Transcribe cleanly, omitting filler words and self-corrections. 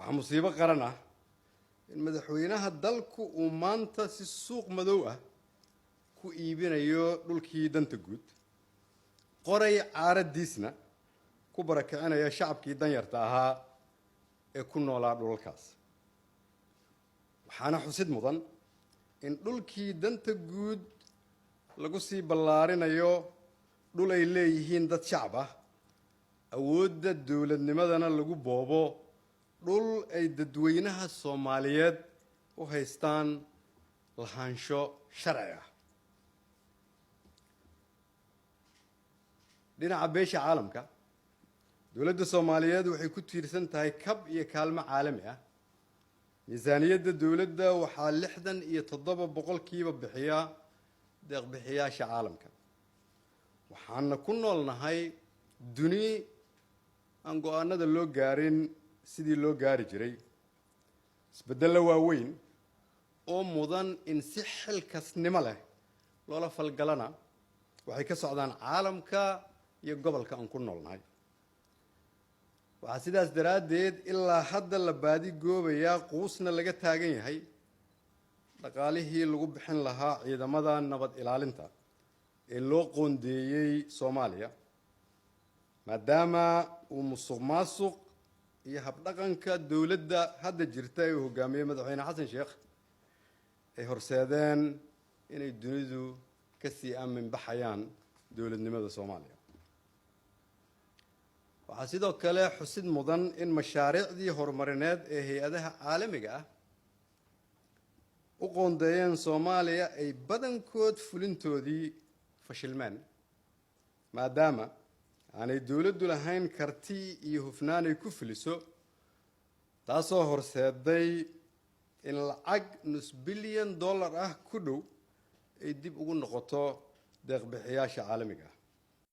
Waxaa musiibo qaran ah in madaxweynaha dalku uu maanta si suuq madow ah ku iibinayo dhulkii danta guud, qoray caaradiisna ku barakicinaya shacabkii danyarta ahaa ee ku noolaa dhulalkaas. Waxaana xusid mudan in dhulkii danta guud lagu sii ballaarinayo dhul ay leeyihiin dad shacab ah, awoodda dowladnimadana lagu boobo dhul ay dadweynaha Soomaaliyeed u haystaan lahaansho sharci ah. Dhinaca beesha caalamka, dowladda Soomaaliyeed waxay ku tiirsan tahay kab iyo kaalmo caalami ah. Miisaaniyadda dowladda waxaa 67% bixiya deeqbixiyaasha caalamka. Waxaana ku noolnahay duni aan go-aanada loo gaarin sidii loo gaari jiray. Isbeddello waaweyn oo mudan in si xilkasnimo leh loola falgalana waxay ka socdaan caalamka iyo gobolka aan ku noolnahay. Waxaa sidaas daraaddeed ilaa hadda la baadi goobayaa, quusna laga taagan yahay, dhaqaalihii lagu bixin lahaa ciidamada nabad ilaalinta ee loo qoondeeyey Soomaaliya, maadaama uu musuq maasuq iyo habdhaqanka dowladda hadda jirta ee uu hogaamiyey Madaxweyne Xasan Sheekh ay horseedeen inay dunidu ka sii aamin baxayaan dowladnimada Soomaaliya. Waxaa sidoo kale xusid mudan in mashaariicdii horumarineed ee hay-adaha caalamiga ah u qoondeeyeen Soomaaliya ay badankood fulintoodii fashilmeen, maadaama aanay dowladdu lahayn karti iyo hufnaan ay ku fuliso, taasoo horseeday in lacag nus bilyan dollar ah ku dhow ay dib ugu noqoto deeqbixiyaasha caalamiga ah.